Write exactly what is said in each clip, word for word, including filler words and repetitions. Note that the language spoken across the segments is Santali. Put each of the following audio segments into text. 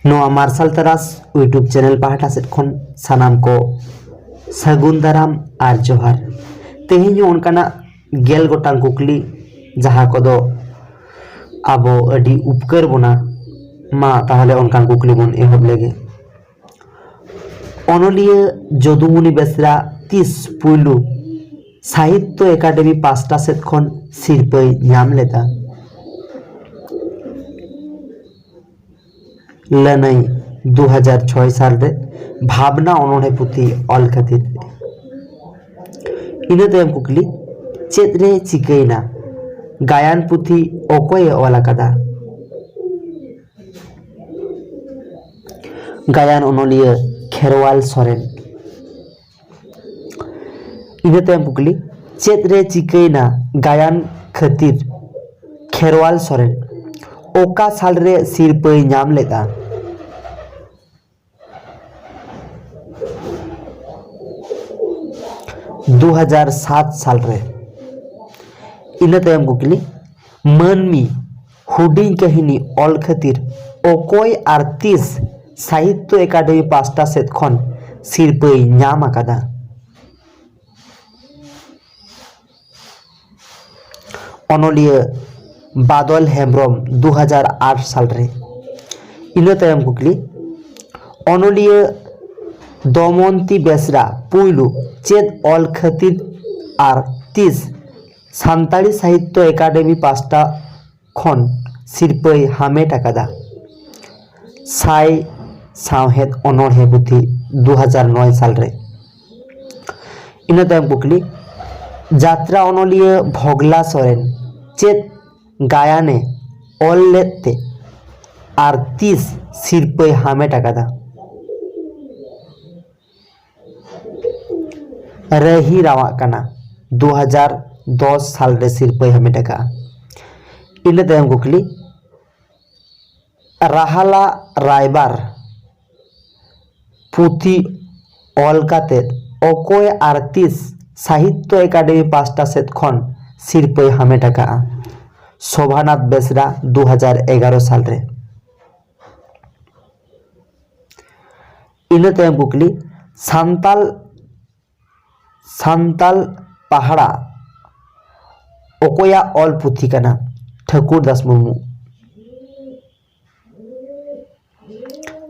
ᱱᱚᱣᱟ ᱢᱟᱨᱥᱟᱞ ᱛᱟᱨᱟᱥ YouTube ᱪᱮᱱᱮᱞ ᱯᱟᱦᱴᱟ ᱥᱮᱫ ᱠᱷᱚᱱ ᱥᱟᱱᱟᱢ ᱠᱚ ᱥᱟᱹᱜᱩᱱ ᱫᱟᱨᱟᱢ ᱟᱨ ᱡᱚᱦᱟᱨ᱾ ᱛᱮᱦᱮᱧ ᱦᱚᱸ ᱚᱱᱠᱟᱱᱟᱜ ᱜᱮᱞ ᱜᱚᱴᱟᱝ ᱠᱩᱠᱞᱤ, ᱡᱟᱦᱟᱸ ᱠᱚᱫᱚ ᱟᱵᱚ ᱟᱹᱰᱤ ᱩᱯᱠᱟᱹᱨ ᱵᱚᱱᱟ᱾ ᱢᱟ ᱛᱟᱦᱚᱞᱮ ᱚᱱᱠᱟᱱ ᱠᱩᱠᱞᱤ ᱵᱚᱱ ᱮᱦᱚᱵ ᱞᱮᱜᱮ᱾ ᱚᱱᱚᱞᱤᱭᱟᱹ ᱡᱚᱫᱩᱢᱩᱱᱤ ᱵᱮᱥᱨᱟ ᱛᱤᱥ ᱯᱩᱭᱞᱩ ᱥᱟᱦᱤᱛᱛᱚ ᱮᱠᱟᱰᱮᱢᱤ ᱯᱟᱥᱴᱟ ᱥᱮᱫ ᱠᱷᱚᱱ ᱥᱤᱨᱯᱟᱹᱭ ᱧᱟᱢ ᱞᱮᱫᱟ? ᱞᱟᱹᱱᱟᱹᱭ, ᱫᱩ ᱦᱟᱡᱟᱨ ᱪᱷᱚᱭ ᱥᱟᱞ ᱨᱮ ᱵᱷᱟᱵᱽᱱᱟ ᱚᱱᱚᱬᱦᱮ ᱯᱩᱛᱷᱤ ᱚᱞ ᱠᱷᱟᱹᱛᱤᱨ ᱛᱮ᱾ ᱤᱱᱟᱹ ᱛᱟᱭᱚᱢ ᱠᱩᱠᱞᱤ, ᱪᱮᱫ ᱨᱮ ᱪᱤᱠᱟᱹᱭᱮᱱᱟ ᱜᱟᱭᱟᱱ ᱯᱩᱛᱷᱤ ᱚᱠᱚᱭᱮ ᱚᱞ ᱟᱠᱟᱫᱟ? ᱜᱟᱭᱟᱱ ᱚᱱᱚᱞᱤᱭᱟᱹ ᱠᱷᱮᱨᱣᱟᱞ ᱥᱚᱨᱮᱱ᱾ ᱤᱱᱟᱹ ᱛᱟᱭᱚᱢ ᱠᱩᱠᱞᱤ, ᱪᱮᱫ ᱨᱮ ᱪᱤᱠᱟᱹᱭᱮᱱᱟ ᱜᱟᱭᱟᱱ ᱠᱷᱟᱹᱛᱤᱨ ᱠᱷᱮᱨᱣᱟᱞ ᱥᱚᱨᱮᱱ ᱚᱠᱟ ᱥᱟᱞ ᱨᱮ ᱥᱤᱨᱯᱟᱹᱭ ᱧᱟᱢ ᱞᱮᱫᱟ? ᱫᱩ ᱦᱟᱡᱟᱨ ᱥᱟᱛ ᱥᱟᱞ ᱨᱮ᱾ ᱤᱱᱟᱹ ᱛᱟᱭᱚᱢ ᱠᱩᱠᱞᱤ, ᱢᱟᱹᱱᱢᱤ ᱦᱩᱰᱤᱧ ᱠᱟᱹᱦᱱᱤ ᱚᱞ ᱠᱷᱟᱹᱛᱤᱨ ᱚᱠᱚᱭ ᱟᱨ ᱛᱤᱥ ᱥᱟᱦᱤᱛᱛᱚ ᱮᱠᱟᱰᱮᱢᱤ ᱯᱟᱥᱴᱟ ᱥᱮᱫ ᱠᱷᱚᱱ ᱥᱤᱨᱯᱟᱹᱭ ᱧᱟᱢ ᱟᱠᱟᱫᱟ? ᱚᱱᱚᱞᱤᱭᱟᱹ ᱵᱟᱫᱚᱞ ᱦᱮᱢᱵᱨᱚᱢ, ᱫᱩ ᱦᱟᱡᱟᱨ ᱟᱴ ᱥᱟᱞ ᱨᱮ᱾ ᱤᱱᱟᱹ ᱛᱟᱭᱚᱢ ᱠᱩᱠᱞᱤ, ᱚᱱᱚᱞᱤᱭᱟᱹ ᱫᱚᱢᱚᱱᱛᱤ ᱵᱮᱥᱨᱟ ᱯᱩᱭᱞᱩ ᱪᱮᱫ ᱚᱞ ᱠᱷᱟᱹᱛᱤᱨ ᱟᱨ ᱛᱤᱥ ᱥᱟᱱᱛᱟᱲᱤ ᱥᱟᱦᱤᱛᱛᱚ ᱮᱠᱟᱰᱮᱢᱤ ᱯᱟᱥᱴᱟ ᱠᱷᱚᱱ ᱥᱤᱨᱯᱟᱹᱭ ᱦᱟᱢᱮᱴ ᱟᱠᱟᱫᱟ? ᱥᱟᱭ ᱥᱟᱶᱦᱮᱫ ᱚᱱᱚᱬᱦᱮ ᱯᱩᱛᱷᱤ, ᱫᱩ ᱦᱟᱡᱟᱨ ᱱᱚᱭ ᱥᱟᱞ ᱨᱮ᱾ ᱤᱱᱟᱹ ᱛᱟᱭᱚᱢ ᱠᱩᱠᱞᱤ, ᱡᱟᱛᱨᱟ ᱚᱱᱚᱞᱤᱭᱟᱹ ᱵᱷᱚᱜᱽᱞᱟ ᱥᱚᱨᱮᱱ ᱪᱮᱫ ᱜᱟᱭᱟᱱᱮ ᱚᱞ ᱞᱮᱫ ᱛᱮ ᱟᱨ ᱛᱤᱥ ᱥᱤᱨᱯᱟᱹᱭ ᱦᱟᱢᱮᱴ ᱟᱠᱟᱫᱟ? ᱨᱟᱹᱦᱤ ᱨᱟᱣᱟᱜ ᱠᱟᱱᱟ, ᱫᱩ ᱦᱟᱡᱟᱨ ᱫᱚᱥ ᱥᱟᱞ ᱨᱮ ᱥᱤᱨᱯᱟᱹᱭ ᱦᱟᱢᱮᱴ ᱟᱠᱟᱫᱼᱟ᱾ ᱤᱱᱟᱹ ᱛᱟᱭᱚᱢ ᱠᱩᱠᱞᱤ, ᱨᱟᱦᱟᱞᱟ ᱨᱟᱭᱵᱟᱨ ᱯᱩᱛᱷᱤ ᱚᱞ ᱠᱟᱛᱮ ᱚᱠᱚᱭ ᱟᱨ ᱛᱤᱥ ᱥᱟᱦᱤᱛᱛᱚ ᱮᱠᱟᱰᱮᱢᱤ ᱯᱟᱥᱴᱟ ᱥᱮᱫ ᱠᱷᱚᱱ ᱥᱤᱨᱯᱟᱹᱭ ᱦᱟᱢᱮᱴ ᱟᱠᱟᱫᱼᱟ? ᱥᱳᱵᱷᱟᱱᱟᱛᱷ ᱵᱮᱥᱨᱟ, ᱫᱩ ᱦᱟᱡᱟᱨ ᱮᱜᱟᱨᱚ ᱥᱟᱞ ᱨᱮ᱾ ᱤᱱᱟᱹ ᱛᱟᱭᱚᱢ ᱠᱩᱠᱞᱤ, ᱥᱟᱱᱛᱟᱞ ᱥᱟᱱᱛᱟᱞ ᱯᱟᱦᱲᱟ ᱚᱠᱚᱭᱟᱜ ᱚᱞ ᱯᱩᱛᱷᱤ ᱠᱟᱱᱟ? ᱴᱷᱟᱹᱠᱩᱨ ᱫᱟᱥ ᱢᱩᱨᱢᱩ᱾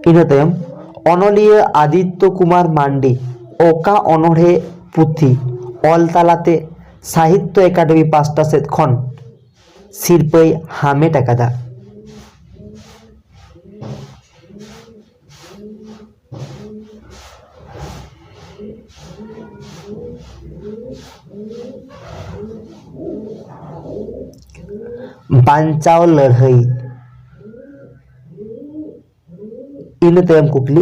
ᱤᱱᱟᱹ ᱛᱟᱭᱚᱢ ᱚᱱᱚᱞᱤᱭᱟᱹ ᱟᱫᱤᱛᱛᱚ ᱠᱩᱢᱟᱨ ᱢᱟᱱᱰᱤ ᱚᱠᱟ ᱚᱱᱚᱬᱦᱮ ᱯᱩᱛᱷᱤ ᱚᱞ ᱛᱟᱞᱟᱛᱮ ᱥᱟᱦᱤᱛᱛᱚ ᱮᱠᱟᱰᱮᱢᱤ ᱯᱟᱥᱴᱟ ᱥᱮᱫ ᱠᱷᱚᱱ ᱥᱤᱨᱯᱟᱹᱭ ᱦᱟᱢᱮᱴ ᱟᱠᱟᱫᱟ? ᱵᱟᱧᱪᱟᱣ ᱞᱟᱹᱲᱦᱟᱹᱭ᱾ ᱤᱱᱟᱹ ᱛᱟᱭᱚᱢ ᱠᱩᱠᱞᱤ,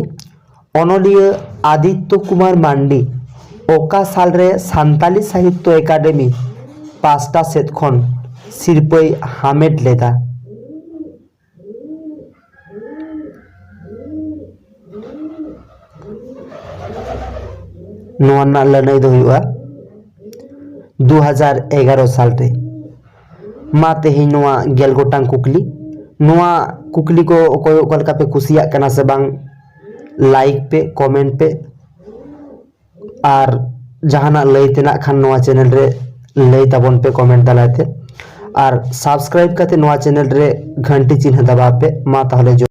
ᱚᱱᱚᱞᱤᱭᱟᱹ ᱟᱫᱤᱛᱛᱚ ᱠᱩᱢᱟᱨ ᱢᱟᱱᱰᱤ ᱚᱠᱟ ᱥᱟᱞᱨᱮ ᱥᱟᱱᱛᱟᱞᱤ ᱥᱟᱦᱤᱛᱛᱚ ᱮᱠᱟᱰᱮᱢᱤ ᱯᱟᱥᱴᱟ ᱥᱮᱫ ᱠᱷᱚᱱ ᱥᱤᱨᱯᱟᱹᱭ ᱦᱟᱢᱮᱴ ᱞᱮᱫᱟ? ᱱᱚᱣᱟ ᱨᱮᱱᱟᱜ ᱞᱟᱹᱱᱟᱹᱭ ᱫᱚ ᱦᱩᱭᱩᱜᱼᱟ ᱫᱩ ᱦᱟᱡᱟᱨ ᱮᱜᱟᱨᱚ ᱥᱟᱞ ᱨᱮ᱾ ᱢᱟ ᱛᱮᱦᱮᱧ ᱱᱚᱣᱟ ᱜᱮᱞ ᱜᱚᱴᱟᱝ ᱠᱩᱠᱞᱤ᱾ ᱱᱚᱣᱟ ᱠᱩᱠᱞᱤ ᱠᱚ ᱚᱠᱚᱭ ᱚᱠᱟ ᱞᱮᱠᱟ ᱯᱮ ᱠᱩᱥᱤᱭᱟᱜ ᱠᱟᱱᱟ ᱥᱮ ᱵᱟᱝ, ᱞᱟᱭᱤᱠ ᱯᱮ, ᱠᱚᱢᱮᱱᱴ ᱯᱮ, ᱟᱨ ᱡᱟᱦᱟᱱᱟᱜ ᱞᱟᱹᱭ ᱛᱮᱱᱟᱜ ᱠᱷᱟᱱ ᱱᱚᱣᱟ ᱪᱮᱱᱮᱞ ᱨᱮ ᱞᱟᱹᱭ ᱛᱟᱵᱚᱱ ᱯᱮ ᱠᱚᱢᱮᱱᱴ ᱫᱟᱨᱟᱭ ᱛᱮ, ᱟᱨ ᱥᱟᱵᱥᱠᱨᱟᱭᱤᱵ ᱠᱟᱛᱮ ᱱᱚᱣᱟ ᱪᱮᱱᱮᱞ ᱨᱮ ᱜᱷᱟᱱᱴᱤ ᱪᱤᱱᱦᱟᱹ ᱫᱟᱵᱟᱣ ᱯᱮ᱾ ᱢᱟ ᱛᱟᱦᱚᱞᱮ ᱡᱚ-